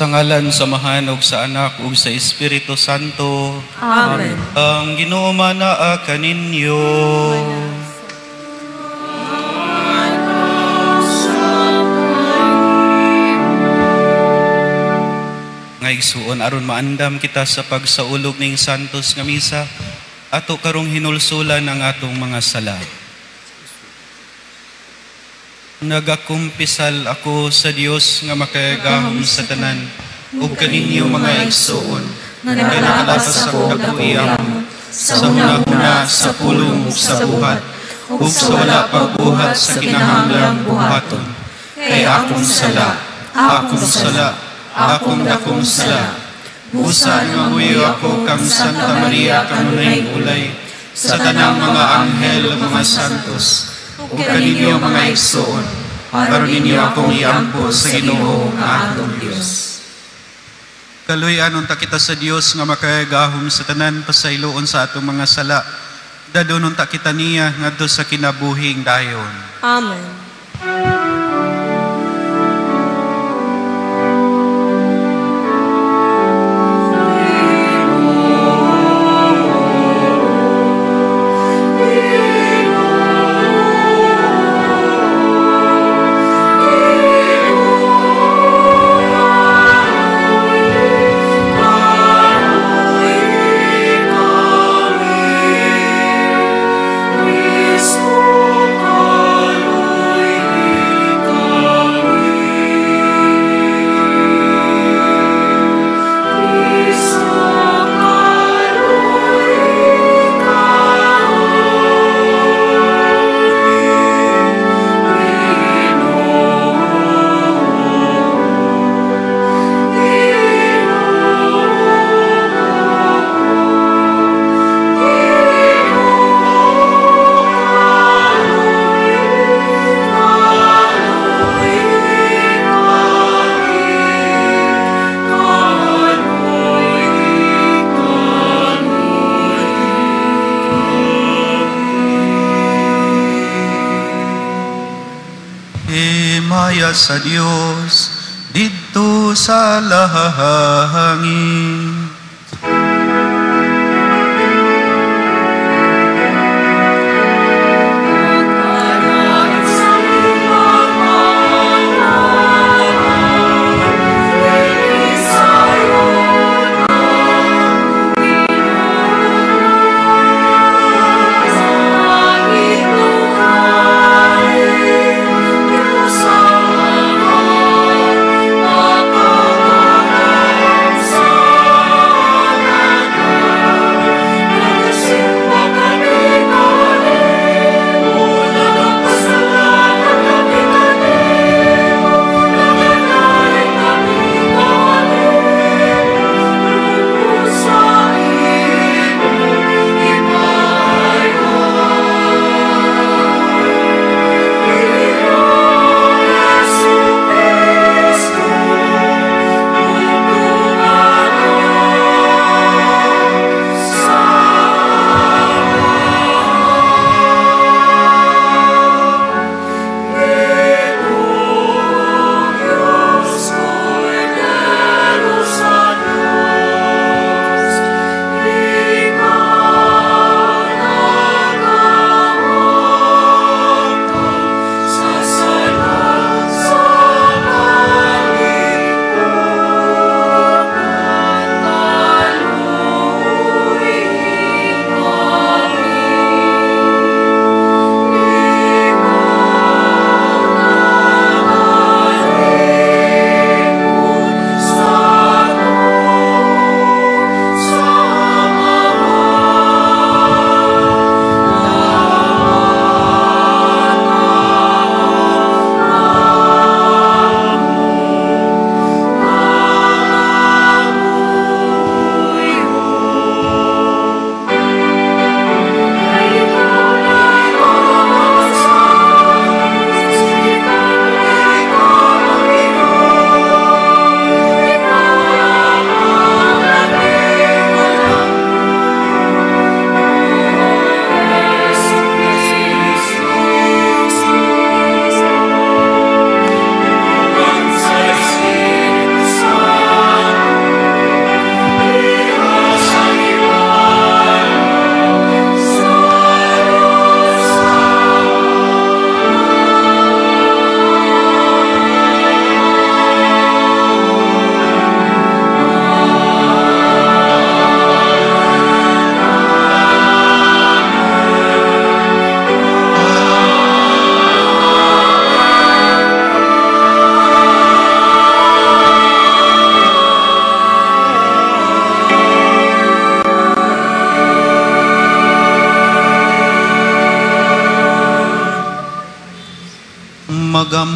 Sa ngalan sa Amahan ug sa Anak ug sa Espiritu Santo. Amen. Ang Ginoo manaa kaninyo. Nga igsuon, aron maandam kita sa pagsaulog ning santos nga misa, ato karong hinulsulan ang atong mga sala. Nagakumpisal ako sa Dios nga makagagahom sa tanan ug kaninyo, mga igsuon, nga nakalapas ako dako sa hunahuna, sa pulong ug sa buhat ug sa wala pagbuhat sa kinahanglang buhaton. Kay akong sala, akong sala, akong dakong sala. Busa manguyo ako kang Santa Maria, kanunay ulay, sa tanang mga anghel ug mga santos, ug kaninyo, mga igsuon, aron ninyo akong iampo sa Ginoo nga atong Dios. Kaluy-an unta kita sa Dios nga makagagahom sa tanan, pasayloon sa atong mga sala. Dadon unta kita niya ngadto sa kinabuhing dayon. Amen. Himaya sa Dios didto sa langit.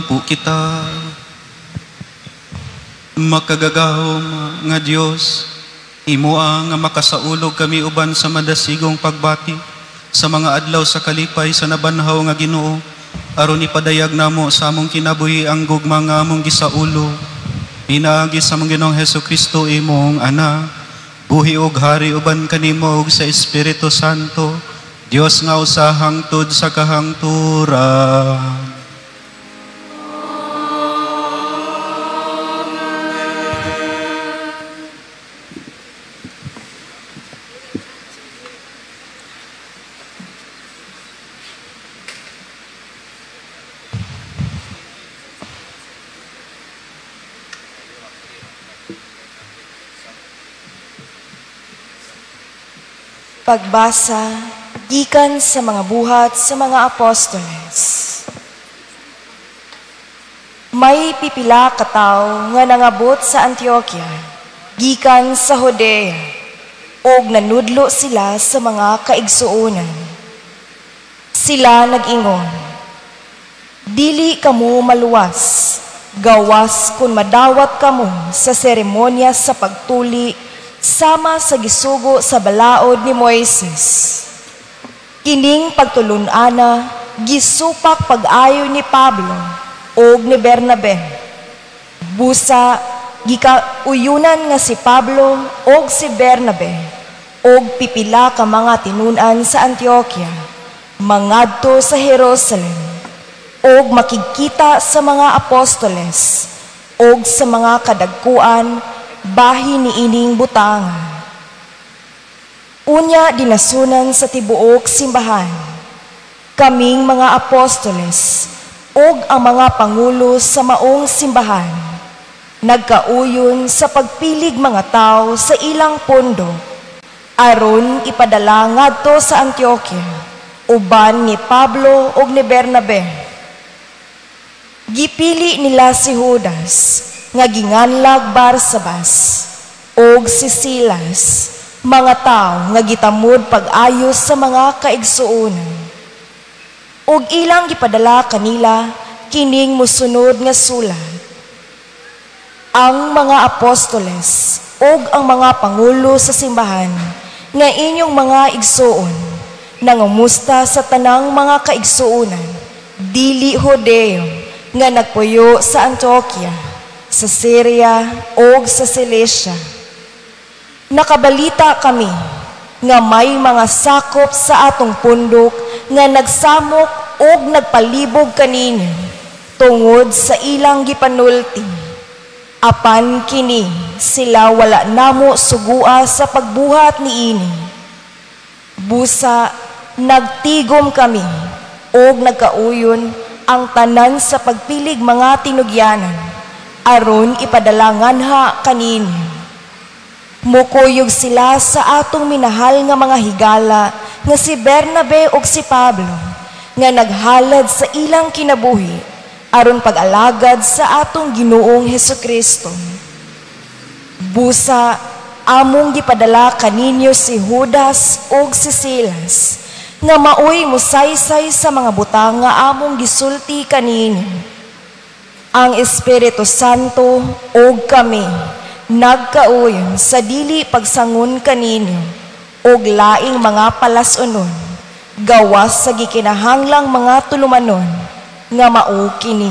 Mag-ampo kita. Makagagahom nga Dios, imoa nga makasaulog kami uban sa madasigong pagbati sa mga adlaw sa kalipay sa nabanhaw nga Ginoo, aron ipadayag namo sa among kinabuhi ang gugma nga among gisaulog. Pinaagi sa among Ginoong Hesukristo, imong Anak, buhi og hari uban kanimo ug sa Espiritu Santo, Dios nga usa hangtod sa kahangturan. Pagbasa gikan sa mga buhat sa mga apostoles. May pipila ka tawo nga nangabot sa Antioquia gikan sa Judea ug nanudlo sila sa mga kaigsuonan. Sila nag-ingon, "Dili kamo maluwas, gawas kun madawat kamo sa seremonya sa pagtuli sama sa gisugo sa balaod ni Moises." Kining pagtulun-ana gisupak pag-ayo ni Pablo ug ni Bernabe. Busa gikauyunan nga si Pablo ug si Bernabe ug pipila ka mga tinun-an sa Antioquia mangadto sa Jerusalem ug makigkita sa mga apostoles ug sa mga kadagkuan bahin niining butanga. Unya dinasunan sa tibuok simbahan, kaming mga apostoles ug ang mga pangulo sa maong simbahan, nagkauyon sa pagpilig mga tao sa ilang pondo, aron ipadala ngadto sa Antioquia, uban ni Pablo ug ni Bernabe. Gipili nila si Judas, nga ginganlag Barsabas, og si Silas, mga tao nga gitamod pag-ayos sa mga kaigsuonan. Og ilang gipadala kanila kining mosunod nga sulat. Ang mga apostoles og ang mga pangulo sa simbahan nga inyong mga igsuon, nangumusta sa tanang mga kaigsuonan, dili Judeo, nga nagpuyo sa Antioquia, sa Syria og sa Cilicia. Nakabalita kami nga may mga sakop sa atong pundok nga nagsamok og nagpalibog kaninyo tungod sa ilang gipanulti. Apan kini sila wala namo sugua sa pagbuhat niini. Busa nagtigom kami og nagkauyon ang tanan sa pagpilig mga tinugyanan aron ipadala nganha kaninyo. Mukuyog sila sa atong minahal nga mga higala nga si Bernabe ug si Pablo nga naghalad sa ilang kinabuhi aron pag-alagad sa atong Ginoong Hesukristo. Busa among gipadala kaninyo si Judas ug si Silas nga maoy mosaysay sa mga butang nga among gisulti kaninyo. Ang Espiritu Santo ug kami nagkauyon sa dili pagsangon kaninyo og laing mga palas-unon gawas sa gikinahanglang mga tulumanon nga mao kini.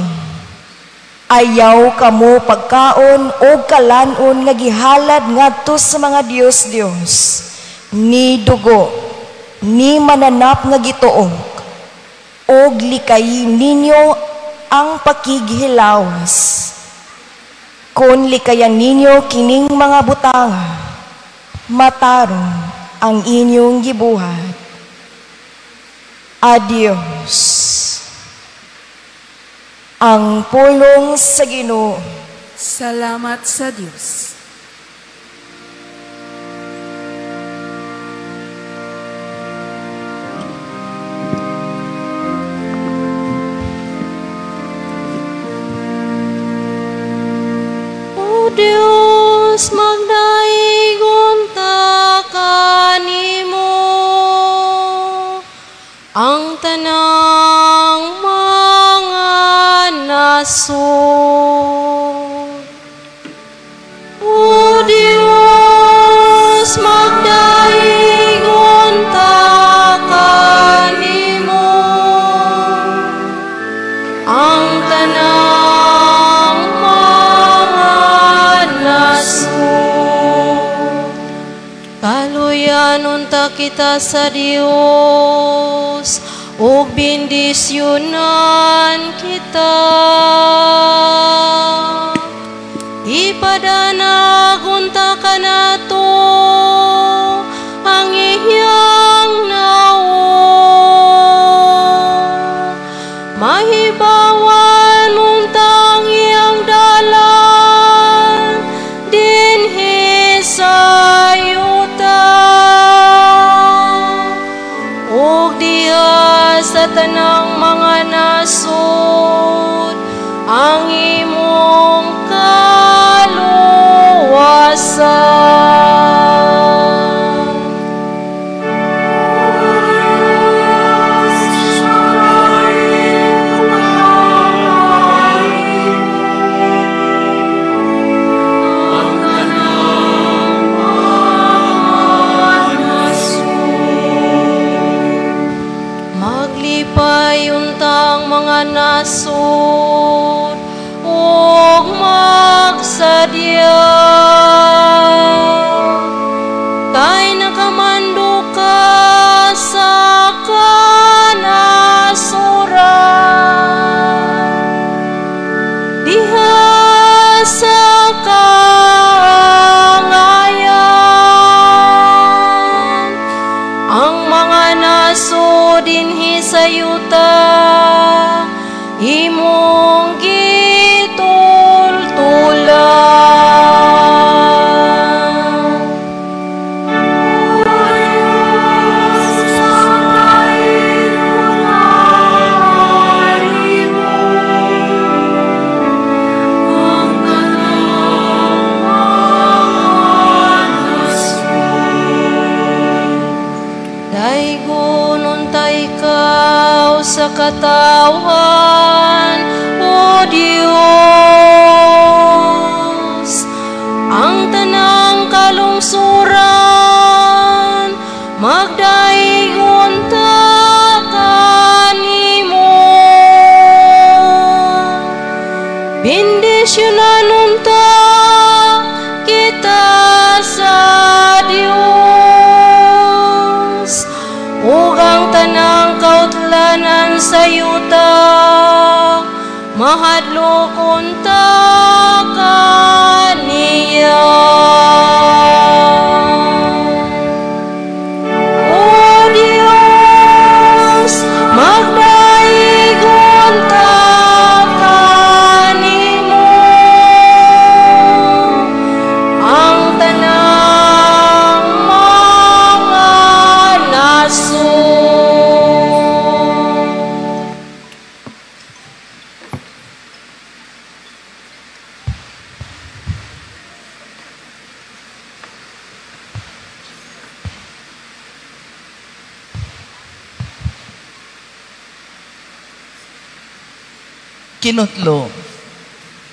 Ayaw kamo pagkaon og kalan-on nga gihalad ngadto sa mga dios-dios, ni dugo, ni mananap nga gituok, og likayi ninyo ang pakighilawas. Kung likayan ninyo kining mga butanga, matarong ang inyong gibuhat. Adios. Ang pulong sa Ginoo. Salamat sa Dios. O Dios, magdaigon ta kanimo ang tanang mga nasyon. nasod. O Dios, magdaigon ta kanimo, ang tanang mga nasod. Kaluyan unta kita sa Dios, ug bendisyonan kita. Ipadanag unta kanato ang iyang naong, mahibawan unta ang iyang dalan dinhi sa yuta, ug diha sa tanang mga nasod ang imong kaluwasan. Maglipay unta ang mga nasod ug magsadya, kay nakamando ka sa kanasuran. Diha sa kaangayan ang mga nasod dinhi sa yuta, imong gitultulan. Daygon unta ikaw sa katawhan, O Dios, ang tanang kalungsuran magdaigon ta kanimo. Bendisyonan unta kita sa Dios, ug ang tanang kautlanan sa yuta mahadlokon ta kaniya. O Dios, magdaigon ta kanimo, ang tanang mga nasod. Kinutlo,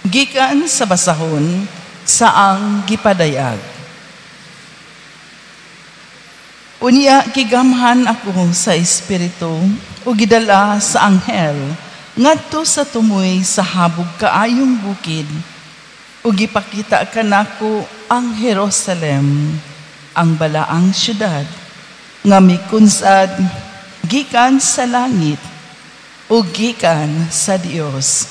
gikan sa basahon sa ang gipadayag. Unya gigamhan ako sa espiritu o gidala sa anghel ngadto sa tumoy sa habog kaayong bukid, ug gipakita kanako ang Jerusalem, ang balaang syudad nga mikunsad gikan sa langit o gikan sa Dios.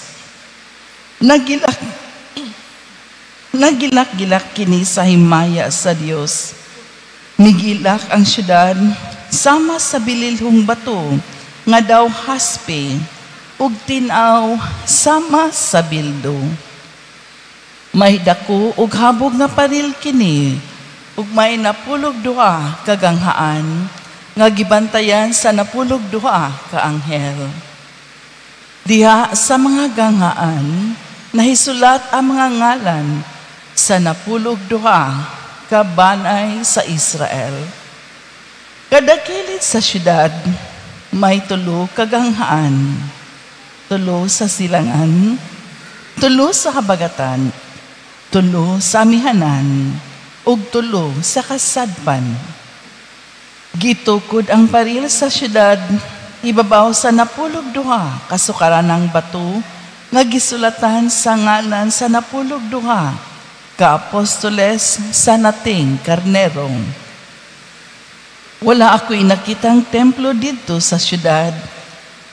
Nagilak-gilak kini sa himaya sa Dios. Nigilak ang syudad sama sa bililhong bato nga daw haspe, ug tin-aw sama sa bildo. May dako ug habog nga paril kini, ug may 92 ka ganghaan nga gibantayan sa 92 ka anghel. Diha sa mga ganghaan nahisulat ang mga ngalan sa 92 ka banay sa Israel. Kada kilid sa syudad may 3 ka ganghaan, 3 sa silangan, Tulo sa habagatan, tulo sa amihanan, ug tulo sa kasadpan. Gitukod ang paril sa syudad, ibabaw sa 12 kasukaranang bato nga gisulatan sa ngalan sa 12 ka apostoles sa nating karnero. Wala ako'y nakitang templo didto sa syudad,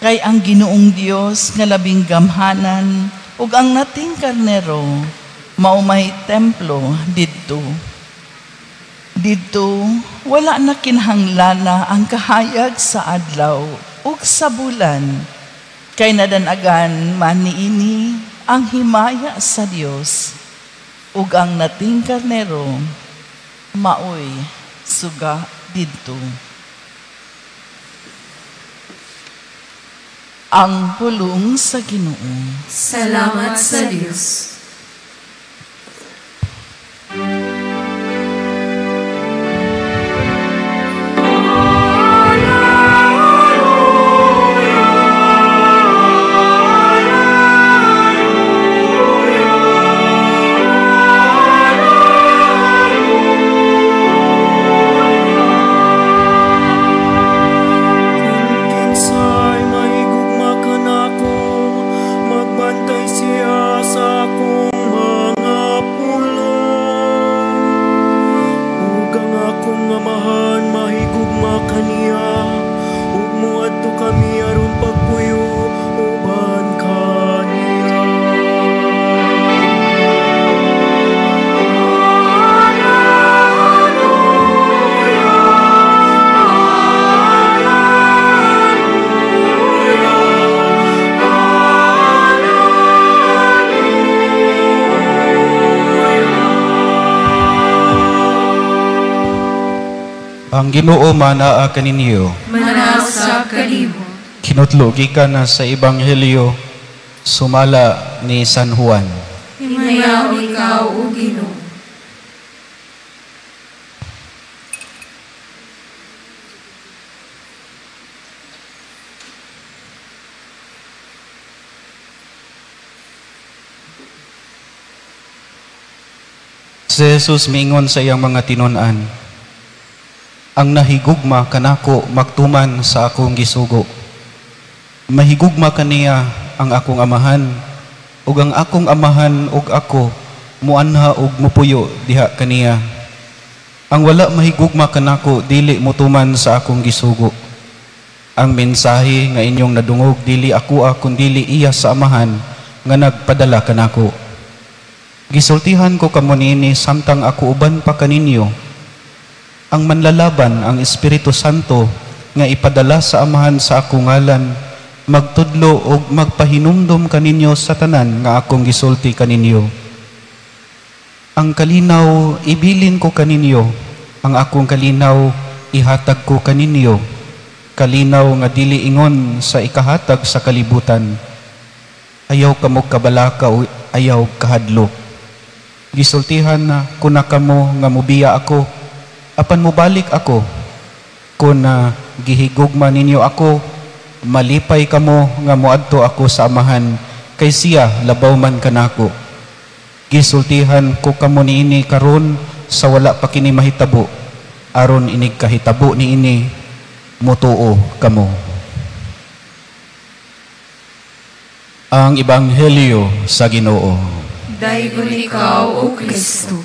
kay ang Ginoong Dios nga labing gamhanan ug ang nating karnero mao may templo didto. Didto wala na kinahanglana ang kahayag sa adlaw ug sa bulan, kay nadanagan man niini ang himaya sa Dios ug ang nating karnero maoy suga didto. Ang pulong sa Ginoo. Salamat sa Dios. Ang Ginoo manaa kaninyo. Manaa usab kanimo. Kinutlo gikan na sa Ebanghelyo sumala ni San Juan. Himayaon ikaw, o Ginoo. Si Jesus miingon sa iyang mga tinun-an, ang nahigugma kanako magtuman sa akong gisugo. Mahigugma kaniya ang akong amahan, ug ang akong amahan ug ako muanha ug mupuyo diha kaniya. Ang wala mahigugma kanako dili motuman sa akong gisugo. Ang mensahe nga inyong nadungog dili ako kundili iya sa amahan nga nagpadala kanako. Gisultihan ko kamo niini samtang ako uban pa kaninyo. Ang manlalaban ang Espiritu Santo nga ipadala sa amahan sa akong ngalan, magtudlo og magpahinumdom kaninyo sa tanan nga akong gisulti kaninyo. Ang kalinaw ibilin ko kaninyo, ang akong kalinaw ihatag ko kaninyo, kalinaw nga dili ingon sa ikahatag sa kalibutan. Ayaw kamo kabalaka o ayaw kahadlok. Gisultihan na kuna kamo nga mubiya ako, apan mobalik ako. Kun gihigugma ninyo ako, malipay kamo nga moadto ako sa amahan, kay siya labaw man kanako. Gisultihan ko kamo niini karon sa wala pa kini mahitabo, aron inig kahitabo niini motuo kamo. Ang Ebanghelyo sa Ginoo. Daygon ikaw, O Kristo.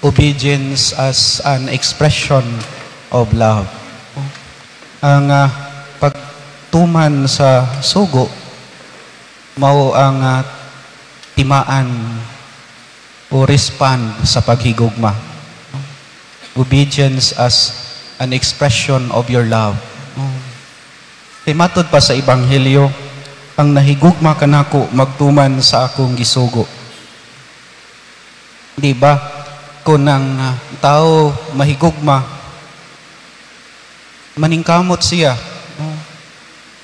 Obedience as an expression of love. Ang pagtuman sa sugo mao ang timaan o respond sa paghigugma. Obedience as an expression of your love. Kay matud pa sa Ebanghelyo, ang nahigugma kanako magtuman sa akong gisugo. Di ba? Kung ang tao mahigugma, maningkamot siya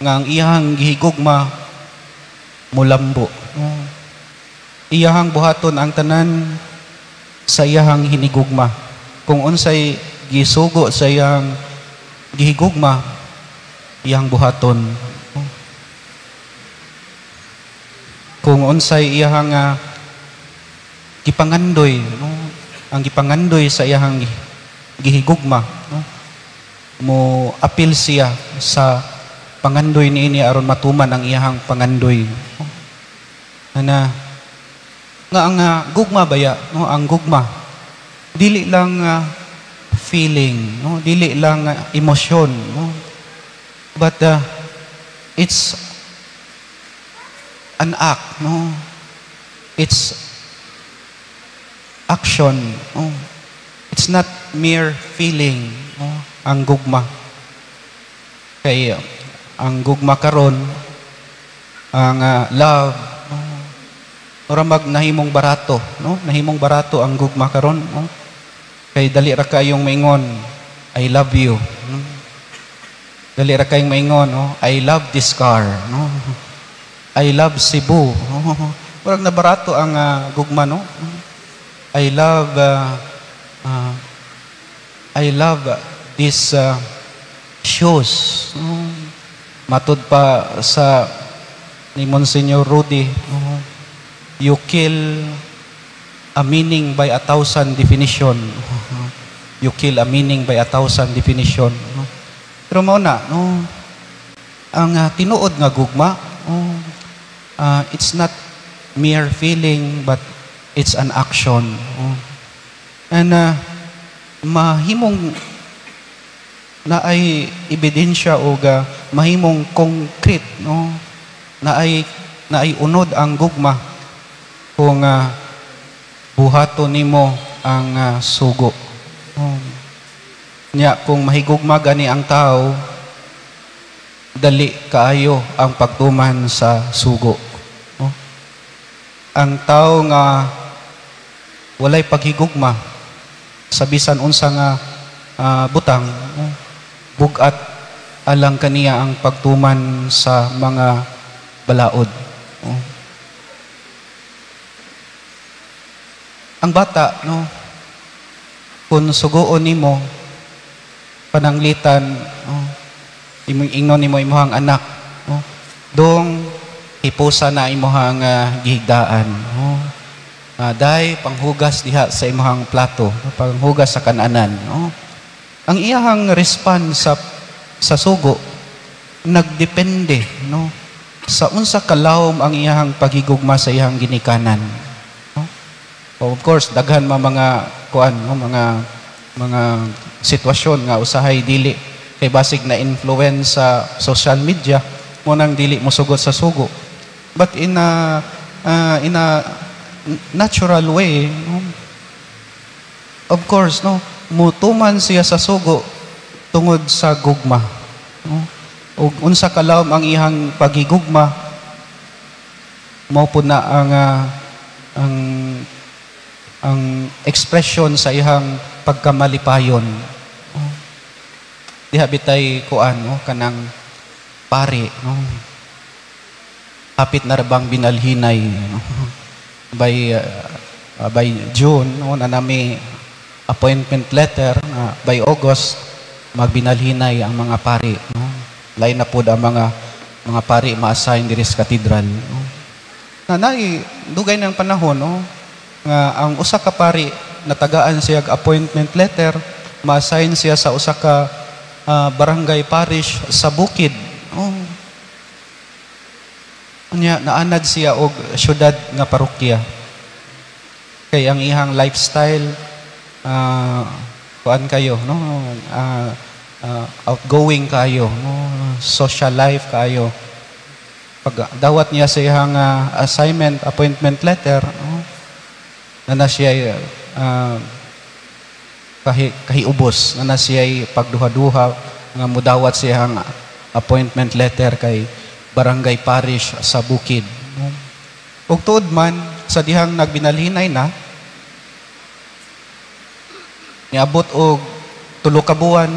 nga ang iyang gihigugma mulambo. Iyahang buhaton ang tanan sa iyahang hinigugma. Kung unsay gisugo sa iyang gihigugma, iyang buhaton. Kung unsay iyang gipangandoy, no, ang gipangandoy sa iyang gihigugma, no, mo apil siya sa pangandoy niini aron matuman ang iyang pangandoy, no? Ana nga ang gugma baya, no, ang gugma dili lang feeling, no, dili lang emosyon, no, but it's an act, no, it's action, no? It's not mere feeling, no, ang gugma. Kay ang gugma karon, ang love, no, mura mag nahimong barato, no, nahimong barato ang gugma karon, no? Kay dali ra kayong maingon, "I love you," no? Dali ra kayong maingon, no, "I love this car," no, "I love Cebu," no? Murag na barato ang gugma, no? I love this shoes, no? Matud pa sa ni Monsignor Rudy, no? You kill a meaning by 1,000 definition. You kill a meaning by 1,000 definition, no? Pero mao na, no, ang tinuod nga gugma, no, it's not mere feeling but it's an action, no? And mahimong na ay ebidensya o mahimong concrete, no, na ay unod ang gugma kung buhaton nimo ang sugo. Oh. Nya kung mahigugma gani ang tao, dali kaayo ang pagtuman sa sugo. Oh. Ang tao nga walay paghigugma sa bisan unsa nga butang, oh, bug-at alang kaniya ang pagtuman sa mga balaod. Oh. Ang bata, no, kung suguon nimo pananglitan, oh, imong ingnon nimo imong anak, oh, dong hipusa na imong gihigdaan, oh. Day panghugas diha sa imong plato, panghugas sa kananan, oh. Ang iyahang response sa sugo nagdepende, no, sa unsa kalawom ang iyahang paghigugma sa iyahang ginikanan. Of course, daghan man mga kuan, no, mga sitwasyon nga usahay dili kay basig na influence sa social media mo nang dili mosugot sa sugo. But in a natural way, no, of course, no, mutuman siya sa sugo tungod sa gugma, no? Ug unsa kalawom ang iyang pagigugma, mao pud na ang expression sa iyang pagkamalipayon. Oh. Diha bitay kuan, no, kanang pari, no. Hapit na ra bang binalhinay, no? By June, no, na nami appointment letter na by August magbinalhinay ang mga pari, no. Lain na pod ang mga pari ma-assign diri sa cathedral, no. Na naay dugay ng panahon, no, nga ang usa ka pari natagaan siya og appointment letter, ma-assign siya sa usa ka barangay parish sa bukid. Oh. Unya naanad siya og syudad nga parokya. Kay ang iyang lifestyle kuan kayo, no, outgoing kayo, no, social life kayo. Pag dawat niya sa iyang assignment appointment letter, no, na na siya kahiubos, na na siya pagduha-duha nga mudawat siyang appointment letter kay barangay parish sa bukid. Ug tuod man sa dihang nagbinalhinay na niabot og 3 ka buwan,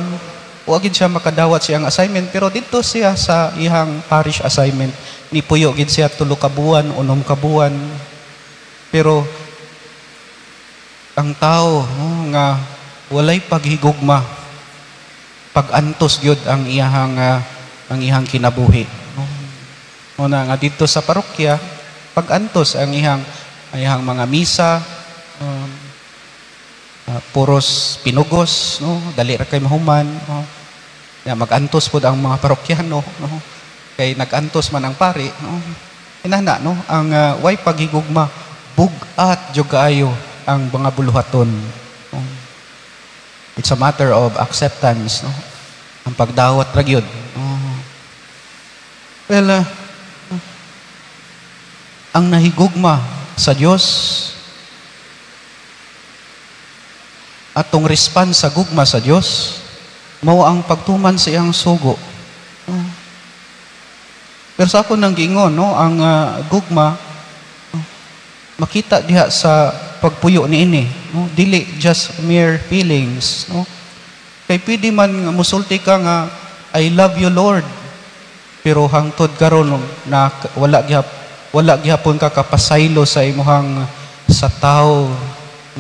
wa gid siya makadawat siyang assignment, pero didto siya sa iyang parish assignment. Nipuyo gid siya 3 ka buwan, 6 ka buwan. Pero ang tao, no, nga walay paghigugma, pag-antos gyud ang iyahang ang iyang kinabuhi, no? Una nga dito sa parokya, pag-antos ang iyang mga misa, puros pinugos, no? Dali ra kay mahuman, no? Ya, mag-antos pod ang mga parokyano, no? Kay nag-antos man ang pari, no? Inana, no? Ang way paghigugma, bug-at jud kaayo ang mga buluhaton, no? It's a matter of acceptance, no? Ang pagdawat ra gyud, no? Well, ang nahigugma sa Dios, atong response sa gugma sa Dios mao ang pagtuman sa iyang sugo. Pero sa ako nang giingon, no, ang gugma, no, makita diha sa pagpuyo niini, no, dili just mere feelings, no. Kay pwede man nga musulti ka nga "I love you, Lord," pero hangtod karon na wala gihapon ka kapasaylo sa imuhang, sa tao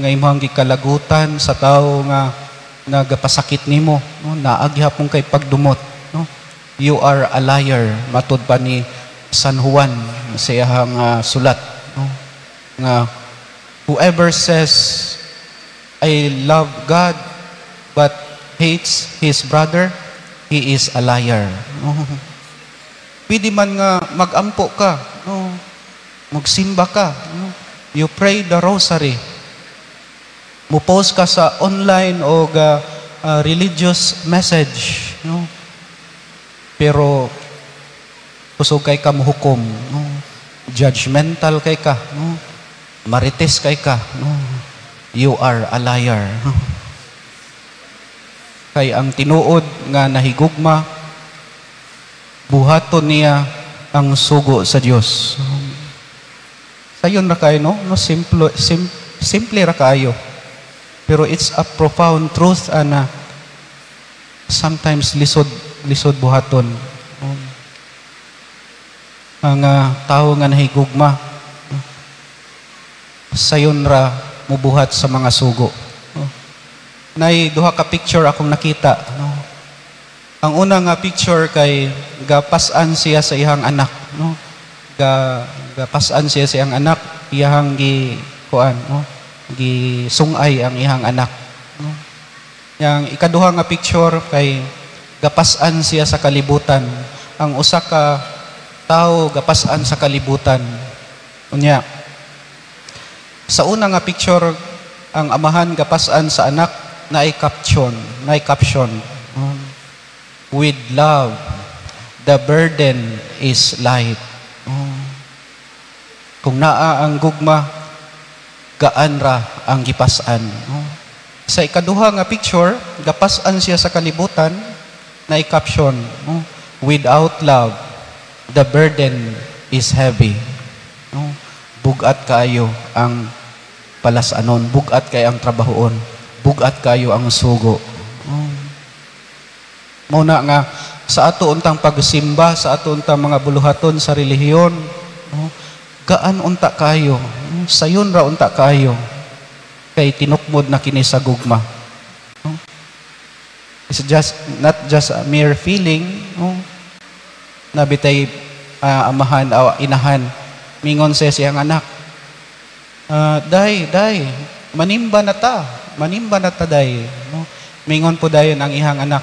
nga imuhang gikalagutan, sa tao nga nagapasakit nimo, no, naa gihapon kay pagdumot, no, you are a liar, matud pa ni San Juan sa iyang sulat, no, nga whoever says, "I love God," but hates his brother, he is a liar, no? Pwede man nga magampo ka, no, magsimba ka, no, you pray the rosary, mo-post ka sa online o religious message, no, pero kusog kay ka mohukom, no, judgmental kay ka, no, marites kay ka, no, you are a liar, no? Kay ang tinuod nga nahigugma, buhaton niya ang sugo sa Dios. Sayon ra kayo, no? No, simple ra kayo. Pero it's a profound truth ana sometimes lisod buhaton. Ang tao nga nahigugma, sayon ra mubuhat sa mga sugo. Nay duha ka picture akong nakita, no? Ang una nga picture kay gapas-an siya sa iyang anak, no? Gapas-an siya sa iyang anak, iyang gi kuan, no? Gisungay ang iyang anak, no? Yang ikaduha nga picture kay gapas-an siya sa kalibutan. Ang usa ka tawo gapas-an sa kalibutan. Unya, sa una nga picture, ang amahan gapas-an sa anak, naay caption, "With love, the burden is light." Kung naa ang gugma, gaan ra ang gipas-an. Sa ikaduha nga picture, gapas-an siya sa kalibutan, naay caption, "Without love, the burden is heavy." No? Bugat kaayo ang palasanon, bugat kay ang trabahoon, bugat kayo ang sugo. Oh. Mao na nga sa ato untang pagsimba, sa ato untang mga buluhaton sa relihiyon, no, gaan unta kayo, no, sayon ra unta kayo, kay tinukmod na kini sa gugma. No? It's just not just a mere feeling, no? Nabitay amahan o inahan, mingon sa siyang anak, "Day, day, manimba na ta, manimba na ta, day." No? Mingon po dayon ang ihang anak,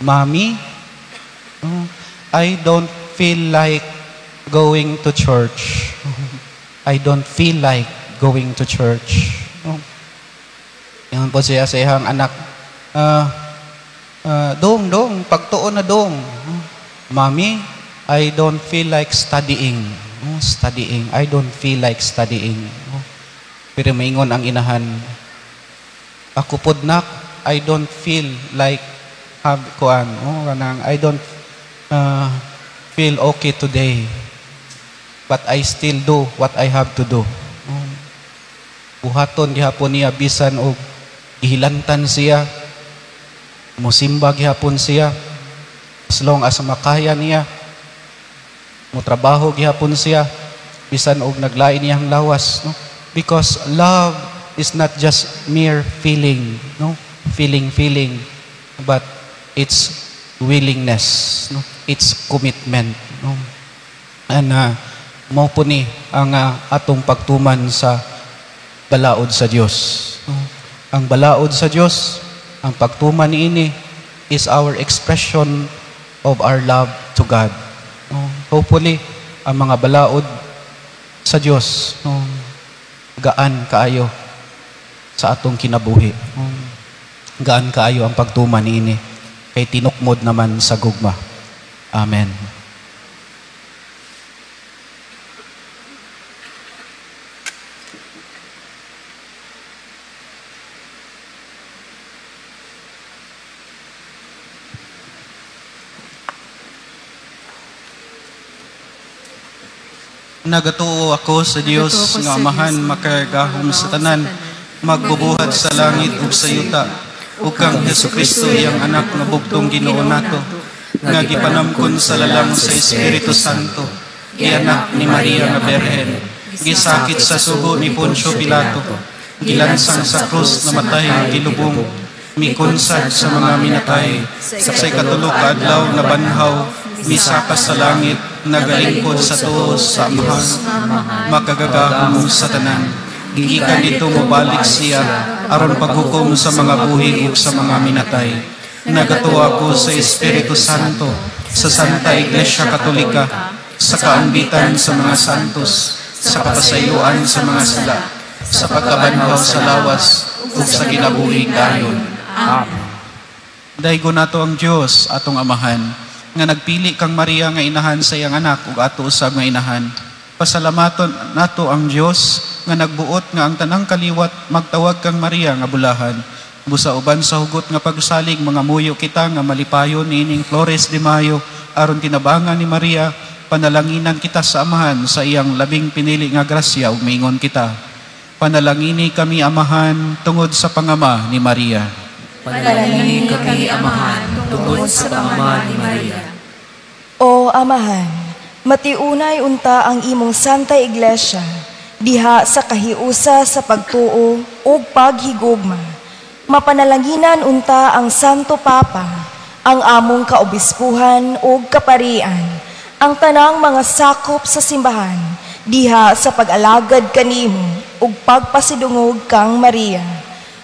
"Mami, no, I don't feel like going to church. I don't feel like going to church." No? Ingon po siya sa ihang anak, "Dong, dong, pagtuon na, dong." "Mami, I don't feel like studying. No, studying. I don't feel like studying." No? Pero maingon ang inahan, "Ako pod, nak, I don't feel like have kuan, no, kanang I don't feel okay today. But I still do what I have to do." No? Buhaton gihapon niya bisan og gihilantan siya. Musimba gihapon siya. As long as makaya niya, mutrabaho gihapon siya bisan og naglain niyang lawas, no? Because love is not just mere feeling, no? Feeling, feeling, but it's willingness, no? it's commitment, no? And mao po ni ang atong pagtuman sa balaod sa Dios, no? Ang balaod sa Dios, ang pagtuman niini is our expression of our love to God, no? Hopefully ang mga balaod sa Dios, no, gaan kaayo sa atong kinabuhi, no? Gaan kaayo ang pagtuman niini kay tinukmod naman sa gugma. Amen. Nagatuo ako sa Dios nga Amahan makagahom sa tanan, magbubuhat sa langit ug sa yuta, ug kang Hesukristo iyang anak nga bugtong Ginoo nato, nga gipanamkon sa lalang sa Espiritu Santo, gianak ni Maria nga Berhen, gisakit sa sugo ni Poncio Pilato, gilansang sa krus, namatay, gilubong, mikonsad sa mga minatay, sa ikatulo ka adlaw nabanhaw, misaka sa langit, nagalingkod sa tuo sa Amahan, makagagahom sa tanan. Gikan dito mobalik siya aron paghukom sa mga buhi ug sa mga minatay. Nagatuo ako sa Espiritu Santo, sa Santa Iglesia Katolika, sa kaambitan sa mga santos, sa kapasayloan sa mga sala, sa pagkabanhaw sa lawas ug sa kinabuhing dayon. Amen. Daygon nato ang Dios atong Amahan, nga nagpili kang Maria nga inahan sa iyang anak ug ato usab nga inahan. Pasalamaton nato ang Dios nga nagbuot nga ang tanang kaliwat magtawag kang Maria nga bulahan. Busa uban sa hugot nga pagsalig mga muyo kita nga malipayon niining Flores de Mayo aron tinabangan ni Maria, panalanginan kita sa Amahan sa iyang labing pinili nga grasya ug miingon kita. Panalangini kami Amahan tungod sa pangama ni Maria. Panalangini kami Amahan tungod sa pangama ni Maria. O Amahan, matiunay unta ang imong Santa Iglesia diha sa kahiusa sa pagtuo ug paghigugma. Mapanalanginan unta ang Santo Papa, ang among kaobispuhan ug kaparian, ang tanang mga sakop sa simbahan diha sa pag-alagad kanimo ug pagpasidungog kang Maria.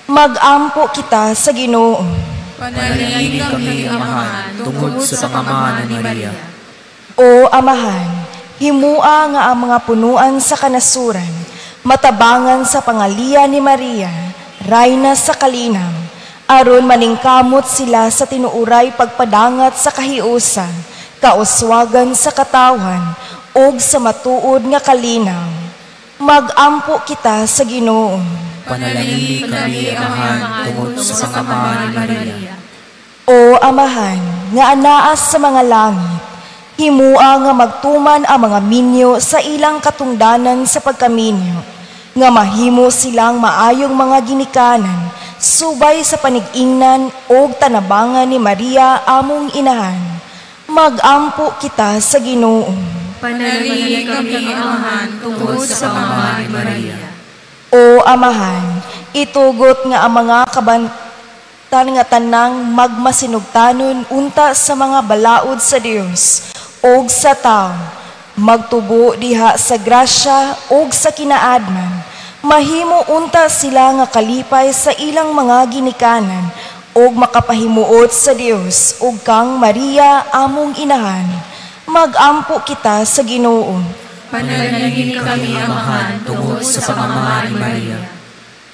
Magampo kita sa Ginoo. Panalangini kami Amahan tungod sa pangama ni Maria. O Amahan, himua nga ang mga punuan sa kanasuran, matabangan sa pangaliya ni Maria, rayna sa kalinaw, aron maningkamot sila sa tinuuray pagpadangat sa kahiusa, kauswagan sa katawhan, ug sa matuod nga kalinaw. Magampo kita sa Ginoo. Panalangini kami Amahan tungod sa pangama ni Maria. O Amahan, nga anaas sa mga langit, himua nga magtuman ang mga minyo sa ilang katungdanan sa pagkaminyo, nga mahimo silang maayong mga ginikanan, subay sa panig-ingnan og tanabangan ni Maria among inahan. Magampo kita sa Ginoo. Panalangini kami Amahan tungod sa pangama ni Maria. O Amahan, itugot nga ang mga kabantan nga tanang magmasinugtanon unta sa mga balaod sa Dios og sa tao, magtubo diha sa grasya og sa kinaadman, mahimo unta sila nga kalipay sa ilang mga ginikanan og makapahimuot sa Dios og kang Maria among inahan. Magampo kita sa Ginoo. Panalangini kami Amahan tungod sa pangama ni Maria.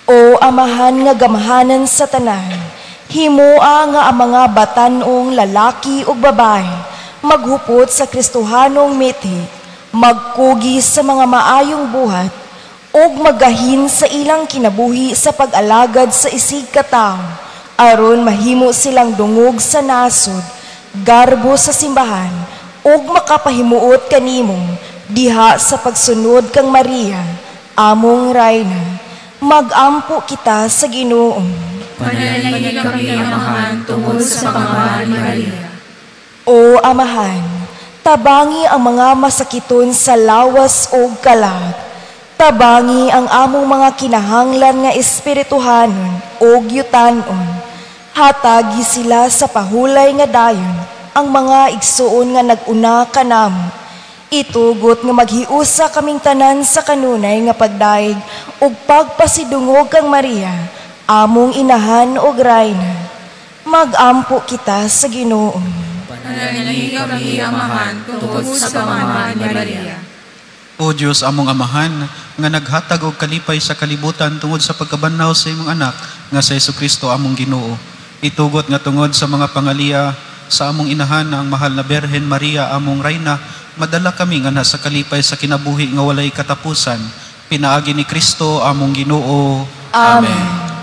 O Amahan nga gamhanan sa tanan, himua nga ang mga batan-ong lalaki ug babae maghupot sa Kristohanong mithi, magkugi sa mga maayong buhat, ug magahin sa ilang kinabuhi sa pag-alagad sa isig katawo, aron mahimo silang dungog sa nasod, garbo sa simbahan, ug makapahimuot kanimo diha sa pagsunod kang Maria, among rayna. Magampo kita sa Ginoo. Panalangini kami Amahan tungod sa pangama ni Maria. O Amahan, tabangi ang mga masakiton sa lawas o kalag. Tabangi ang among mga kinahanglan nga espirituhanon o yutanon. Hatagi sila sa pahulay nga dayon ang mga igsuon nga nag-una kanamo. Itugot nga maghiusa kaming tanan sa kanunay nga pagdaig ug pagpasidungog kang Maria, among inahan ug rayna. Magampo kita sa Ginoo. Panalangini kami, Amahan, tungod sa pamamaan ni Maria. O Dios among Amahan, nga naghatag og kalipay sa kalibutan tungod sa pagkabanhaw sa imong anak nga sa Hesukristo among Ginoo. Itugot nga tungod sa mga pangaliya sa among inahan ang mahal na Berhen Maria among Rayna, madala kami nga nasa kalipay sa kinabuhi nga walay katapusan. Pinaagi ni Kristo among Ginoo. Amen.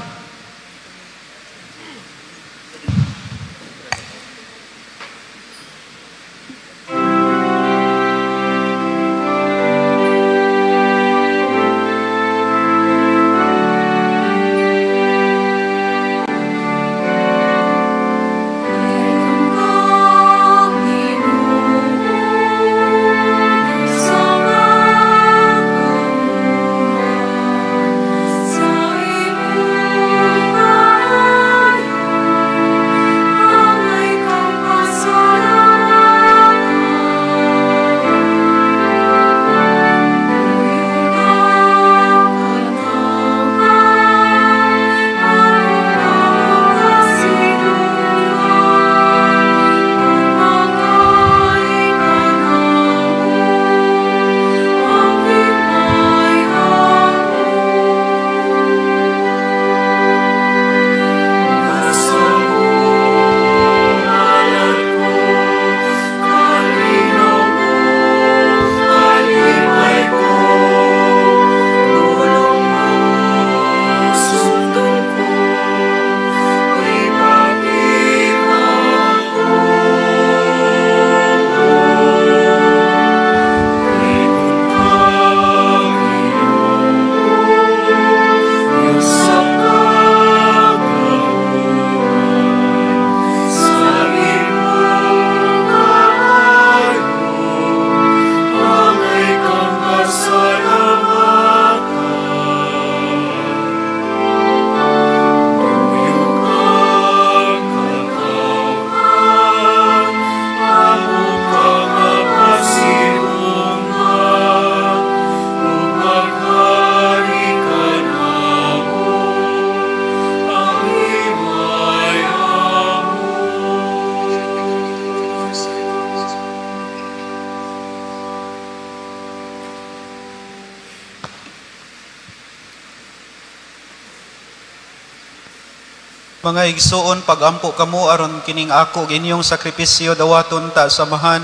Mga igsuon, pagampo kamo aron kining ako ug inyong sakripisyo dawaton ta samahan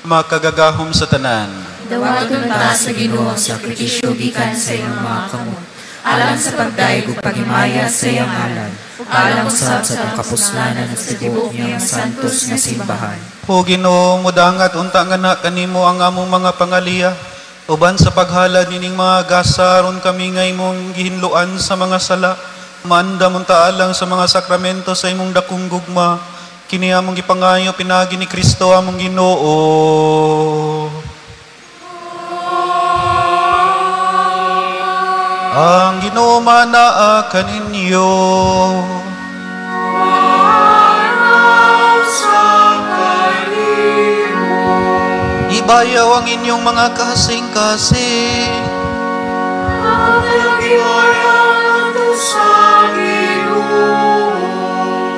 makagagahom sa tanan. Dawaton ta sa Ginoo ang sakripisyo gikan sa iyang mga kamot, alang sa pagdayeg ug paghimaya sa iyang ngalan, alang usab sa atong kapuslanan ug sa tibuok niyang santos nga simbahan. O Ginoo, mudangat unta nga na kanimo ang among mga pangaliya, uban sa paghalad nining mga gasa aron kami nga imong gihinloan sa mga sala. Maandam unta alang sa mga sakramento sa imong dakong gugma, kini among gipangayo pinaagi ni Kristo among Ginoo. Ang Ginoo manaa kaninyo. Ibayaw ang inyong mga kasing-kasing.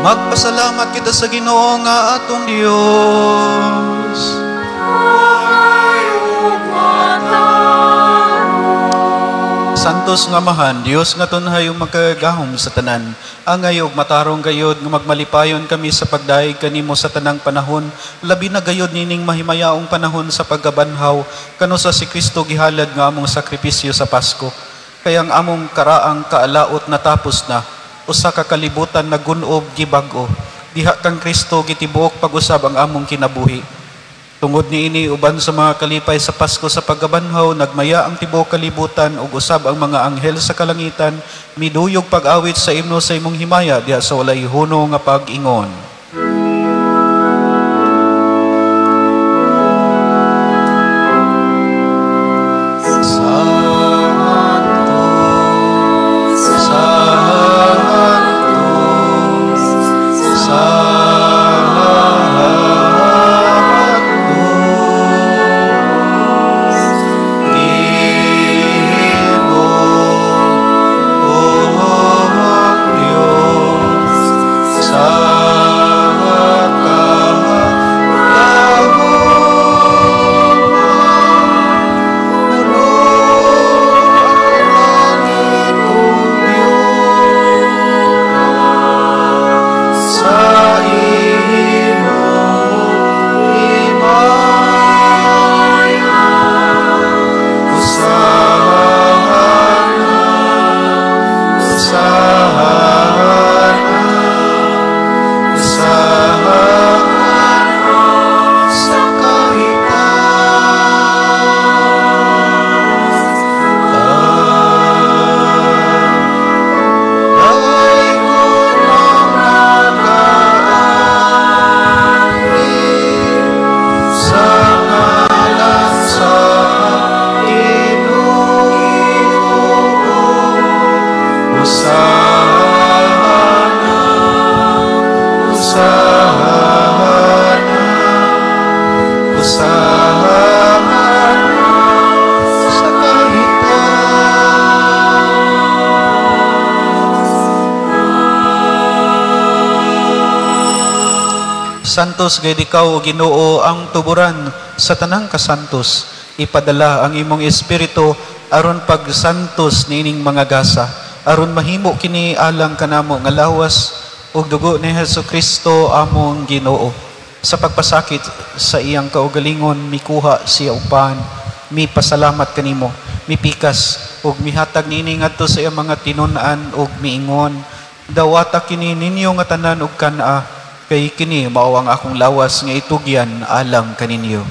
Magpasalamat kita sa Ginoo nga atong Dios. Santos nga Amahan, Dios nga tunhay ug makagagahom sa tanan, angay ug matarong gayod nga magmalipayon kami sa pagdayeg kanimo sa tanang panahon, labi na gayod nining mahimayaong panahon sa pagkabanhaw, kano sa si Kristo gihalad nga among sakripisyo sa Pasko. Kaya ang among karaang kaalaot natapos na, usa ka kalibutan na gun-ob gibag-o. Diha kang Kristo gitibuok pag-usab ang among kinabuhi. Tungod niini uban sa mga kalipay sa Pasko sa pagkabanhaw, nagmaya ang tibuok kalibutan ug usab ang mga anghel sa kalangitan, miduyog pag-awit sa imno sa imong himaya diha sa walay huno nga pag-ingon. Santo, Santo, Santo, Santos gayud ikaw, o Ginoo, ang tuburan sa tanang kasantos. Ipadala ang imong espiritu aron pagsantos niining mga gasa, aron mahimo kini alang kanamo nga lawas ug dugo ni Hesus Kristo among Ginoo. Sa pagpasakit sa iyang kaugalingon, mikuha siya upan, mipasalamat kanimo, mipikas ug mihatag niini ngadto sa iyang mga tinun-an ug miingon, dawata kini ninyo nga tanan ug kan-a, kay kini mao ang akong lawas nga itugyan alang kaninyo.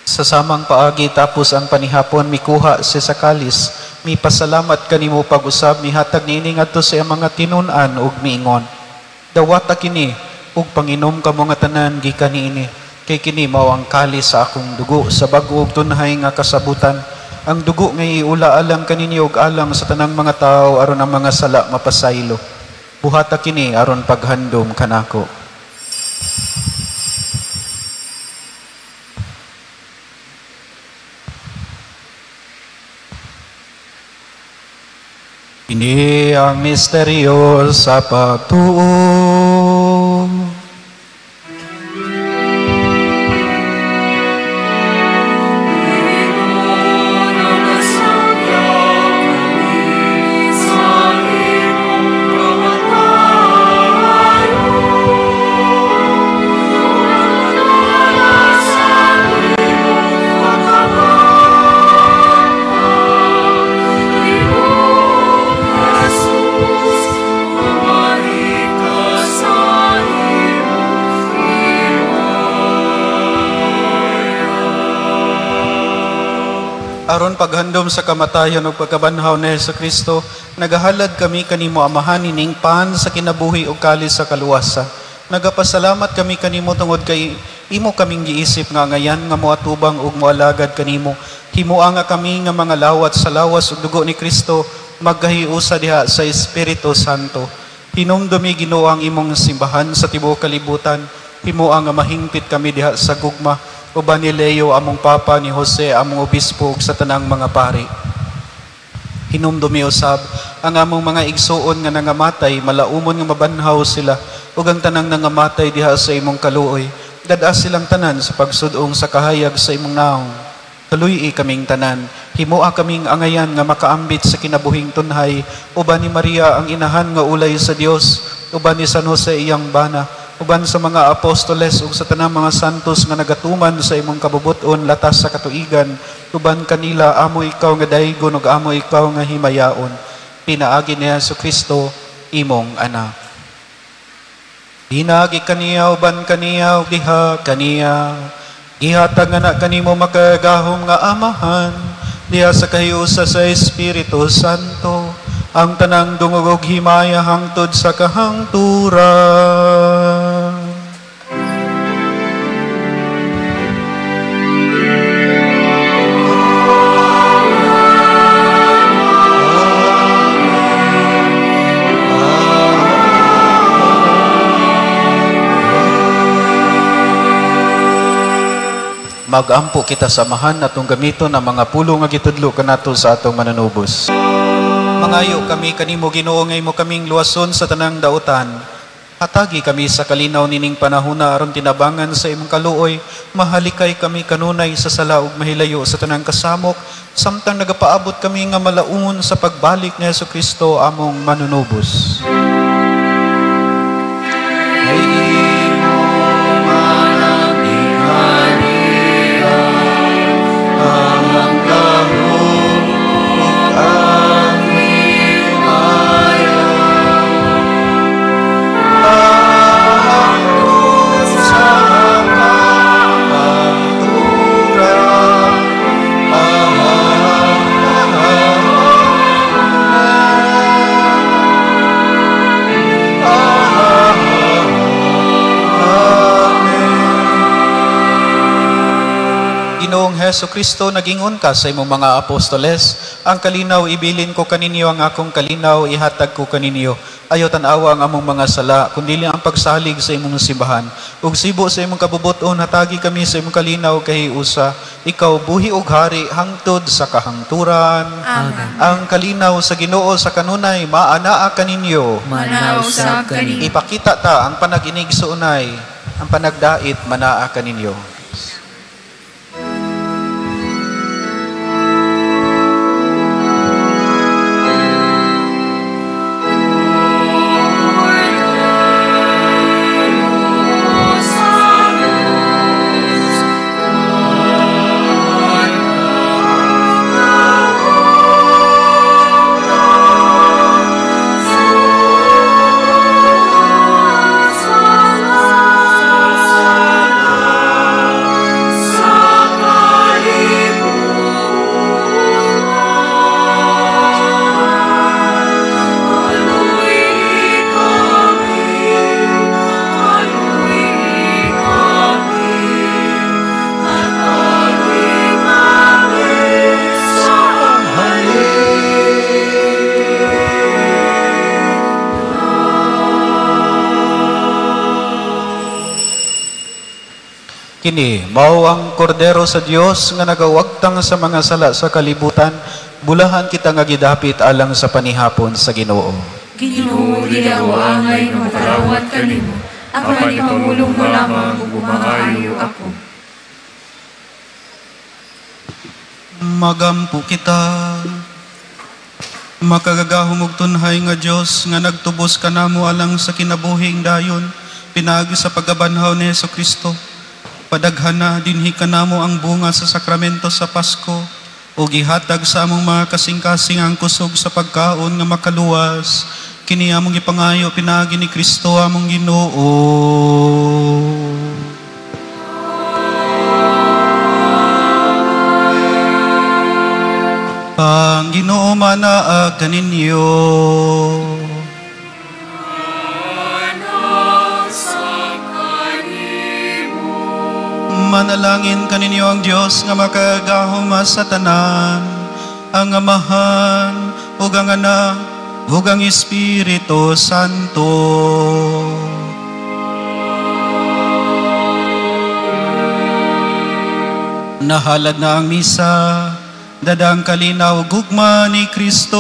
Sa samang paagi tapos ang panihapon, mikuha si sa kalis, mipasalamat kanimo pag-usab, mihatag niini ngadto sa iyang mga tinun-an ug miingon, dawata kini ug panginom kamo nga tanan gikan niini, kay kini mao ang kalis sa akong dugo sa bag-o ug tunhay nga kasabutan, ang dugo nga iula alang kaninyo ug alang sa tanang mga tawo aron ang mga sala mapasaylo. Buhata kini aron paghandom kanako. Ini ang misteryo sa pagtuo. Aron paghandom sa kamatayon ug pagkabanhaw ni Hesukristo, nagahalad kami kanimo Amahan ining pan sa kinabuhi ug kalis sa kaluwasan. Nagapasalamat kami kanimo tungod kay imo kaming giisip nga ngayan nga moatubang ug moalagad kanimo. Himoa nga kami nga mga lawat sa lawas ug dugo ni Kristo magkahiusa diha sa Espiritu Santo. Hinumdumi Ginoo ang imong simbahan sa tibuok kalibutan. Himoa nga mahingpit kami diha sa gugma uban ni Leo among Papa, ni Jose among Obispo ug sa tanang mga pari. Hinumdumi usab ang among mga igsuon nga nangamatay, malaumon nga mabanhaw sila ug ang tanang nangamatay diha sa imong kaluoy. Dad-a silang tanan sa pagsud-ong sa kahayag sa imong naong. Kaluy-i kaming tanan, himoa kaming angayan nga makaambit sa kinabuhing tunhay, uban ni Maria ang inahan nga ulay sa Dios, uban ni San Jose iyang bana, uban sa mga apostoles ug sa tanang mga santos nga nagatuman sa imong kabubut-on latas sa katuigan, uban kanila amo ikaw nga daygon ug amo ikaw nga himayaon. Pinaagi ni Hesukristo imong anak. Pinaagi kaniya uban kaniya ug diha kaniya, gihatag nga na kanimo makagahom nga Amahan diha sa kahiusa sa Espiritu Santo, ang tanang dungog ug himaya hangtod sa kahangturan. Magampo kita samahan atong gamiton ang mga pulong nga gitudlo kanato sa atong mananubos. Mangayo kami kanimo Ginoo nga imo kaming luwason sa tanang dautan. Hatagi kami sa kalinaw nining panahona aron tinabangan sa imong kaluoy, mahalikay kami kanunay sa sala ug mahilayo sa tanang kasamok, samtang nagapaabot kami nga malaungon sa pagbalik ni Hesukristo among manunubos. Ginoong Hesus Kristo, nagingon ka sa imong mga apostoles, ang kalinaw ibilin ko kaninyo, ang akong kalinaw ihatag ko kaninyo. Ayaw tan-awa ang among mga sala, kundili ang pagsalig sa imong simbahan. Ug sibo sa imong kabubuton, hatagi kami sa imong kalinaw kahiusa. Ikaw buhi ug hari hangtod sa kahangturan. Amen. Ang kalinaw sa Ginoo sa kanunay maanaa kaninyo. Manaa usab kaninyo. Ipakita ta ang panaginig sa unay, ang panagdait manaa kaninyo. Kini mao ang kordero sa Dios nga nagawagtang sa mga sala sa kalibutan, bulahan kita nga gidapit alang sa panihapon sa Ginoo. Ginoo, dili ako angay nga makarawat kanimo, apan ipamulong mo lamang ug maayo ako. Magampo kita. Makagagahom og tunhay nga Dios nga nagtubos kanamo alang sa kinabuhing dayon pinaagi sa pagabanhaw ni Hesukristo. Padaghana dinhi kanamo ang bunga sa sakramento sa Pasko ug gihatag sa among mga kasing-kasing ang kusog sa pagkaon nga makaluwas. Kini among gipangayo pinaagi ni Kristo among Ginoo. Ang Ginoo manaa kaninyo. Manalangin kaninyo ang Dios nga makagahom sa tanan, ang Amahan ug ang Anak ug ang Espiritu Santo. Nahalad na ang misa, dadang kalinaw gugma ni Kristo.